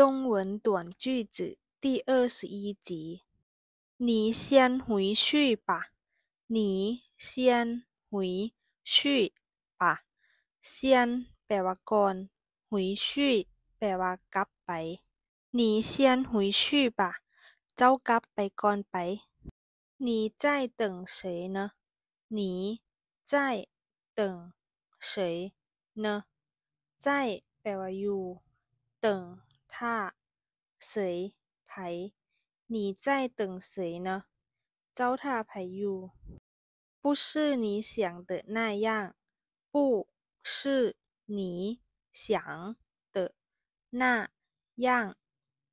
中文短句子第二十一集。你先回去吧。你先回去吧。先 ແປວ່າກ່ອນ, 回去 ແປວ່າກັບໄປ. 你先回去吧。ເຈົ້າກັບໄປກ່ອນໄປ. 你在等谁呢？你在等谁呢？在 ແປວ່າຢູ່, 等 ຖ້າ, 谁 ໃຜ. 你在等谁呢？ເຈົ້າຖ້າໃຜຢູ່? 不是你想的那样。不是你想的那样。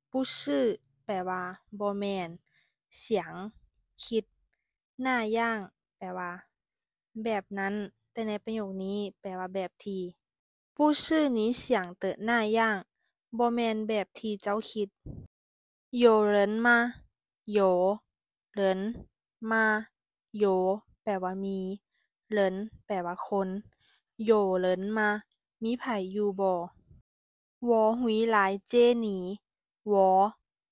不是 ແປວ່າບໍ່ແມ່ນ, 想 ຄິດ, 那样 ແປວ່າແບບນັ້ນ, ແຕ່ໃນປະໂຫຍກນີ້ແປວ່າແບບທີ່. 不是你想的那样。 ບໍ່ແມ່ນແບບທີ່ເຈົ້າຄິດ. 有人吗？有人吗？有 ແປວ່າມີ, 人 ແປວ່າຄົນ, 有人吗？ ມີໃຜຢູ່ບໍ່? 我回来接你。我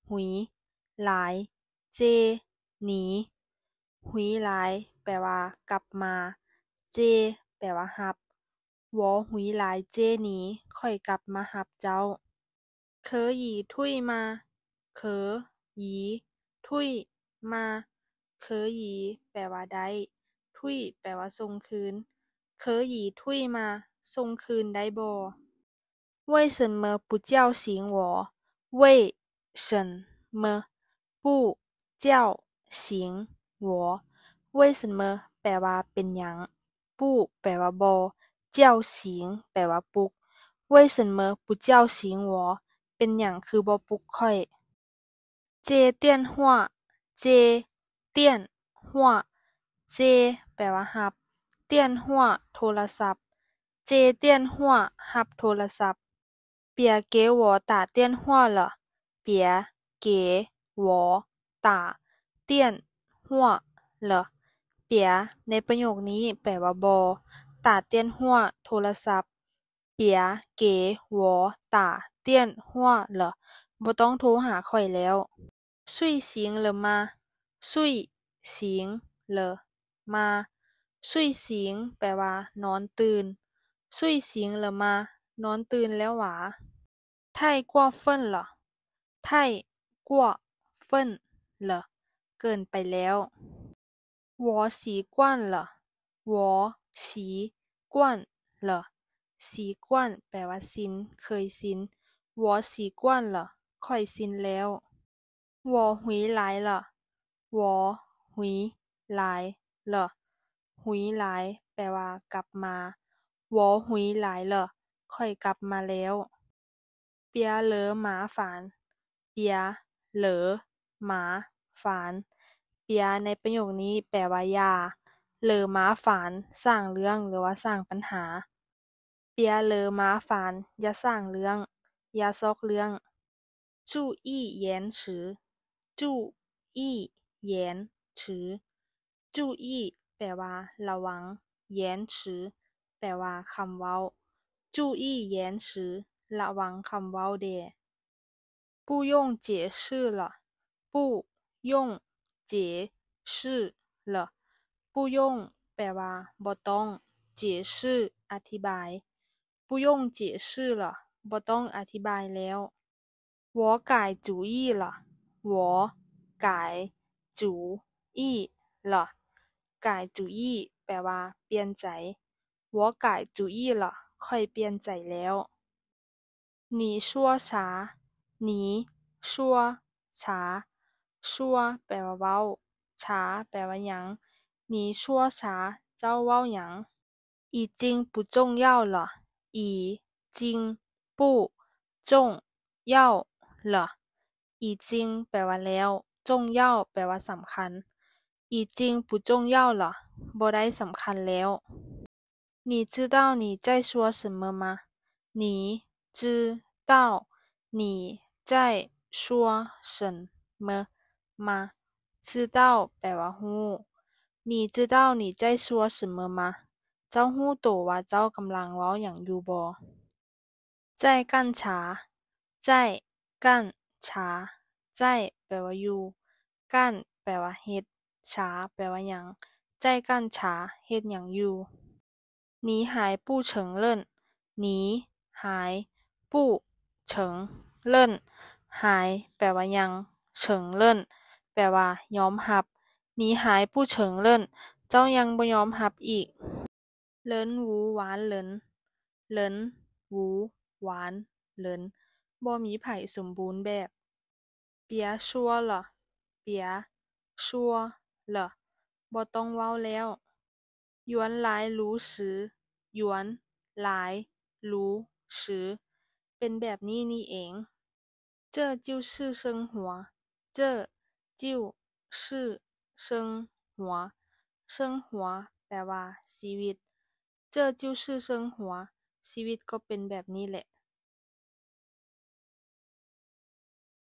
回来接你。回来 ແປວ່າກັບມາ, 接 ແປວ່າຮັບ. 我回来接你。 ຂ້ອຍກັບມາຮັບເຈົ້າ. 可以退吗？可以退吗？可以 ແປວ່າໄດ້, 退 ແປວ່າສົ່ງຄືນ. 可以退吗？ ສົ່ງຄືນໄດ້ບໍ່? 为什么不叫醒我？为什么不叫醒我？为什么 ແປວ່າເປັນຫຍັງ, 不 ແປວ່າບໍ່, 叫醒 ແປວ່າປຸກ. 为什么不叫醒我？ ເປັນຫຍັງຄືບໍ່ປຸກຂ້ອຍ? 接电话。接电话。接 ແປວ່າຮັບ, 电话 ໂທລະສັບ. 接电话 ຮັບໂທລະສັບ. 别给我打电话了。别给我打电话了。别 ໃນປະໂຫຍກນີ້ແປວ່າບໍ່, 打电话 ໂທລະສັບ. 别给我打电话了。 ບໍ່ຕ້ອງໂທຫາຂ້ອຍແລ້ວ. 睡醒了吗？睡醒了吗？睡醒 ແປວ່ານອນຕື່ນ. 睡醒了吗？ ນອນຕື່ນແລ້ວຫວາ? 太过分了。太过分了。 ເກີນໄປແລ້ວ. 我习惯了。我习惯了。习惯 ແປວ່າຊິນ, ເຄີຍຊິນ. 我习惯了。 ຂ້ອຍຊິນແລ້ວ. 我回来了。我回来了。回来 ແປວ່າກັບມາ. 我回来了。 ຂ້ອຍກັບມາແລ້ວ. 别惹麻烦。别惹麻烦。别 ໃນປະໂຫຍກນີ້ແປວ່າຢ່າ, 惹麻烦 ສ້າງເລື່ອງ ຫຼືວ່າສ້າງບັນຫາ. 别惹麻烦 ຢ່າສ້າງເລື່ອງ, ຢ່າຊອກເລື່ອງ. 注意言辞。注意言辞。 注意 ແປວ່າລະວັງ, 言辞 ແປວ່າຄຳເວົ້າ. 注意言辞 ລະວັງຄຳເວົ້າແດ່. 不用解释了。不用解释了。不用 ແປວ່າບໍ່ຕ້ອງ, 解释 ອະທິບາຍ. 不用解释了。 ບໍ່ຕ້ອງອະທິບາຍແລ້ວ. 我改主意了。我改主意了。改主意 ແປວ່າປ່ຽນໃຈ. 我改主意了。 ຂ້ອຍປ່ຽນໃຈແລ້ວ. 你说啥？你说啥？说 ແປວ່າເວົ້າ, 啥 ແປວ່າຫຍັງ. 你说啥？ ເຈົ້າເວົ້າຫຍັງ? 已经不重要了。已经不重要了。已经 ແປວ່າແລ້ວ, 重要 ແປວ່າສຳຄັນ. 已经不重要了。 ບໍ່ໄດ້ສຳຄັນແລ້ວ. 你知道你在说什么吗？你知道你在说什么吗？ 知道 ແປວ່າຮູ້. 你知道你在说什么吗？ ເຈົ້າຮູ້ໂຕວ່າເຈົ້າກຳລັງເວົ້າຫຍັງຢູ່ບໍ່? 在干啥？在干察 在 ແປວ່າຢູ່ 干 ແປວ່າເຮັດ 察 ແປວ່າຫຍັງ 在干察 ເຮັດຫຍັງຢູ່ 你还不承认 你还不承认 还 ແປວ່າຍັງ 承认 ແປວ່າຍອມຮັບ 你还不承认 ເຈົ້າຍັງບໍ່ຍອມຮັບອີກ 人无完人 人无完人 ບໍ່ມີໃຜສົມບູນແບບ 别说了 别说了 ບໍ່ຕ້ອງເວົ້າແລ້ວ 原来如此 原来如此 ເປັນແບບນີ້ນີ້ເອງ 这就是生活 这就是生活 生活 ແປວ່າຊີວິດ 这就是生活 ຊີວິດກໍເປັນແບບນີ້ແຫຼະ